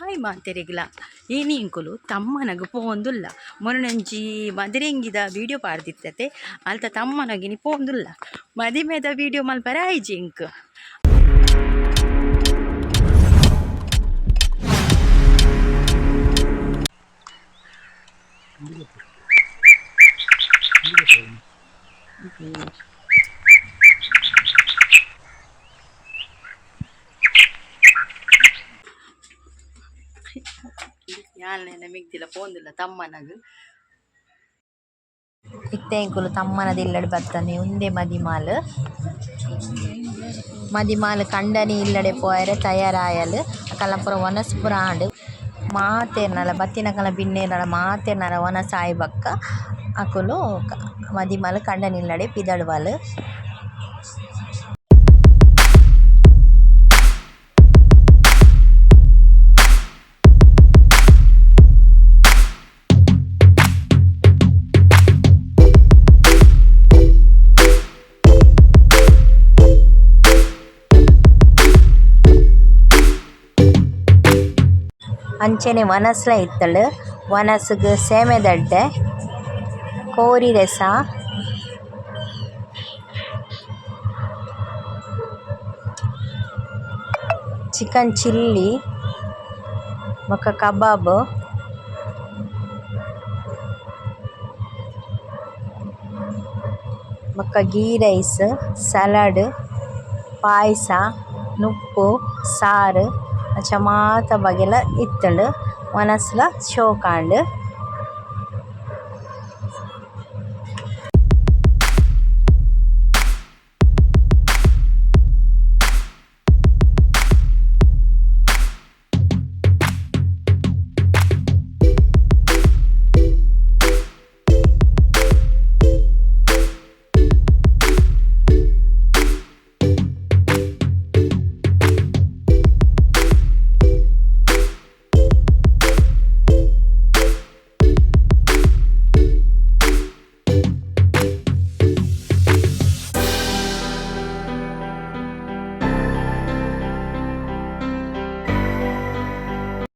Hi ಮಾತೆರೆಗ್ಲ ಏನಿಂಕುಲು ತಮ್ಮನಗ್ ಪೋಂದುಲ್ಲ ಮೊರಣಂಜಿ ಮದಿರೆಂಗಿದ video ಪಾಡ್ದಿತ್ತತೆ ಅಲ್ತ ತಮ್ಮನಗಿನಿ ಪೋಂದುಲ್ಲ ಮದಿಮೆದ video ಮಲ್ಪರೆ ಆಯ್ಜಿ ink. ಯಾಲ್ನೆನ ಮಿಗ್ದಿಲ ಪೋಂದುಲ್ಲ ತಮ್ಮನಗ್. ಇತ್ತೆ ಎಂಕುಲು ತಮ್ಮನ ಇಲ್ಲಡ್ ಬತ್ತನೆ ಉಂದೆ ಮದಿಮಾಲ್. ಮದಿಮಾಲ್ ಕಂಡನಿ ಇಲ್ಲಡೆ ಪೋಯೆರೆ ತಯಾರಾಯಲ್ ಅಕಲ್ನ ಪೂರ ವನಸ್ ಪೂರ ಆಂಡ್. ಮಾತೆರ್ನಲ ಬತ್ತಿನಕಲ್ನ ಬಿನ್ನೆರ್ನಲ ಮಾತೆರ್ನಲ ವನಸ್ ಆಯಿ ಬೊಕ್ಕ ಅಕುಲು ಮದಿಮಾಲ್ ಕಂಡನಿ ಇಲ್ಲಡೆ ಪಿದಡುವಲ್. ಅಂಚನೆ ವನಸ್ಲ ಇತ್ತುಂಡು ವನಸುಗು ಸೇಮೆದಡ್ಡೆ ಕೋರಿ ರೆಸ ಚಿಕನ್ ಚಿಲ್ಲಿ ಬೊಕ ಕಬಾಬ್. ಬೊಕ ಘೀ ರೈಸ್ ಸಲಾಡ್ ಪಾಯ್ಸ ನುಪ್ಪು ಸಾರ್ ಅಂಚ ಮಾತ ಬಗೆಲ ಇತ್ತುಂಡು ವನಸ್ಲ ಶೋಕಾಂಡ್.